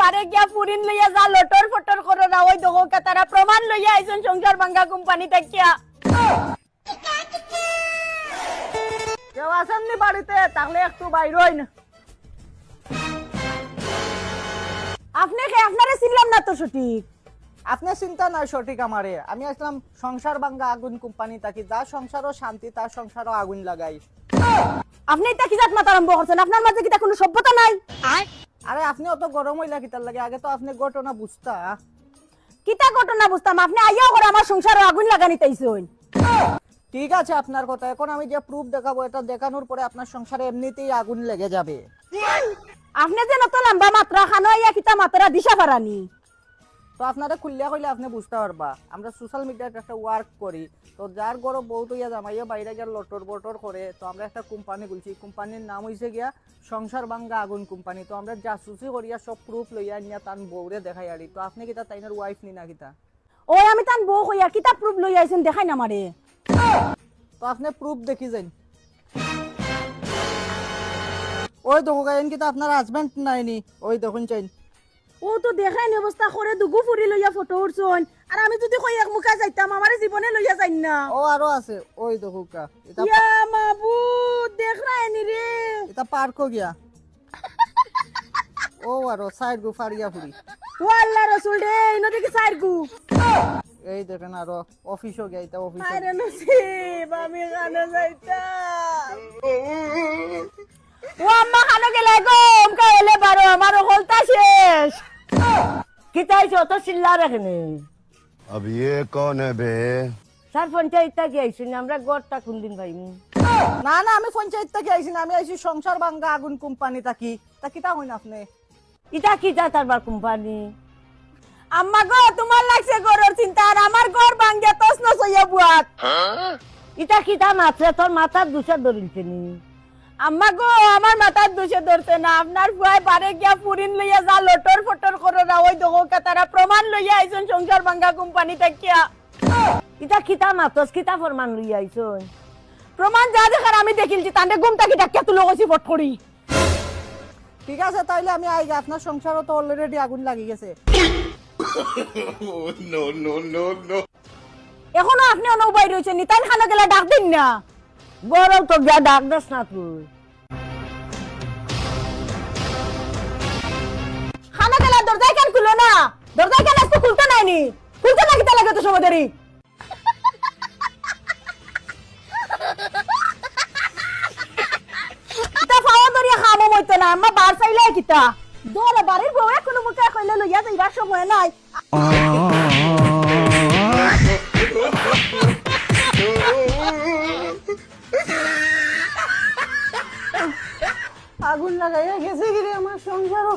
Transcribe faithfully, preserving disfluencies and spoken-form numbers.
আরে গিয়া ফুরিন লইয়া যা লটর ফটর করো না, ওই দেখো কা তারা প্রমাণ লইয়া আইছইন সংসার ভাঙ্গা কোম্পানি থাকিয়া। কেউ আছেননি বাড়িতে? তাইলে একটু বাইর অইন। আপনে কে? আপনারে চিনলাম না তো সঠিক। আপনে চিনতা নায় সঠিক আমারে। আমি আইছলাম সংসার ভাঙ্গা আগুন কোম্পানি থাকি। যার সংসারো শান্তি, তার সংসারো আগুন লাগাই। আপনে ইতা কি জাত মাত আরম্ভ করছইন? আপনার মাঝে কিতা কুনু সভ্যতা নাই? আরে, আপনে অত গরম অইলা কিতার লাগি? আগে তো আপনে ঘটনা বুঝতা। কিতা ঘটনা বুঝতাম? আপনে আইয়াও করে আমার সংসারো আগুন লাগানিত আইছইন। ঠিক আছে আপনার কথা, এখন আমি যে প্রুফ দেখাবো, এটা দেখানোর পরে আপনার সংসারে এমনিতেই আগুন লেগে যাবে। আপনে যে অত লম্বা মাতরা, কানো আইয়া কিতা মাতরা দিশা পারানি। তো আপনারে খুলিয়া কইলে আপনে বুঝতা পারবা। আমরা সোশ্যাল মিডিয়াত একটা ওয়ার্ক করি, তো যার ঘরো বউ থইয়া জামাইয়ে বাইরে গিয়া লটর বটর করে, তো আমরা একটা কোম্পানি খুলছি। কোম্পানির নাম অইছে গিয়া সংসার ভাঙ্গা আগুন কোম্পানি। তো আমরা জাসুসি করিয়া সব প্রুফ লইয়া আনিয়া তান বউরে দেখাইয়ারি। তো আপনে কিতা তাইনর ওয়াইফ নি না কিতা? ওই আমি তান বউ কইয়ার, কিতা প্রুফ লইয়া আইছইন দেখাইন আমারে। তো আপনে প্রুফ দেখি যাইন। ওই দেখো গা, এন কিতা আপনার হাজবেন্ড নায়নি? ওই দেখইন চাইন। ও তো দেখইন অবস্থা করে দুগু ফুরি লইয়া ফটো উঠছইন। আর আমি যদি কই এক মুখা যাইতাম, আমারে জীবনে লইয়া যাইন না। ও আরো আছে, ওই দেখো গা। ইতা ইয়া মাবুদ, দেখরায়নি রে। ইতা পার্কো গিয়া। ও আরো চাইরগু ফারিয়া ফুরি। ও আল্লাহ রসুল রে, ইনো দেখি চাইরগু। এই দেখইন আরো অফিসো গিয়া, ইতা অফিসো। আরে নসিব, আমি কানো যাইতাম। ও আম্মা কানো গেলায় গো, অমকা অইলে বারো, আমার হকলতা শেষ। কিতা অইছে অত চিল্লার কেনে? अब ये कौन है बे? স্যার, পঞ্চায়েত থাকি আইছইন, আমরা ঘরটা কুনদিন পাইমু? না, না, আমি পঞ্চায়েত থাকি আইছি না, আমি আইছি সংসার ভাঙ্গা আগুন কোম্পানি থাকি। তা কিতা কইন আপনে? ইটা কিতা তারবার কোম্পানি? আম্মা গো, তুমার লাগছে ঘরর চিন্তা, আর আমার ঘর ভাঙ্গিয়া তছনছ অইয়া বুয়াত। ইটা কিতা মাতরে, তোর মাথার দুষে ধরিলছে নি? আম্মা গো, আমার মাথার দুষে ধরছে না, আপনার ফুয়ায় বারে গিয়া ফুরিন লইয়া যা লটর ফটর কররা, ওই দেখো কা তারা প্রমাণ লইয়া আইছইন সংসার ভাঙ্গা কোম্পানি থাকিয়া। ইটা কিতা মাতস, কিতা প্রমাণ লইয়া আইছইন? প্রমাণ যা দেখার আমি দেখিলছি, তানরে ঘুম থাকি ডাকিয়া তুলো কইছি ফট করি। ঠিক আছে, তাইলে আমি আইগি, আপনার সংসারো তো already আগুন লাগি গেছে। এখনো আপনে অনো উবাই রইছইন নি, তাইন কানো গেলা ডাক দিন না। ঘরো তো গিয়া ডাক দেস না তুই। কানো গেলা দরজাখান খুলো না, দরজাখান আজকে খুলতে নায় নি, খুলতে না কিতা লাগে অত সময় দেরি? ইতা পাও ধরিয়া কামো অইতো না, আম্মা বার চাইলে কিতা? দৌড়া বাড়ির বউয়ে কুনু মুখে কইলে লইয়া যাইবার সময় নাই। আগুন লাগাইয়া গেছে গিরে আমার সংসারো।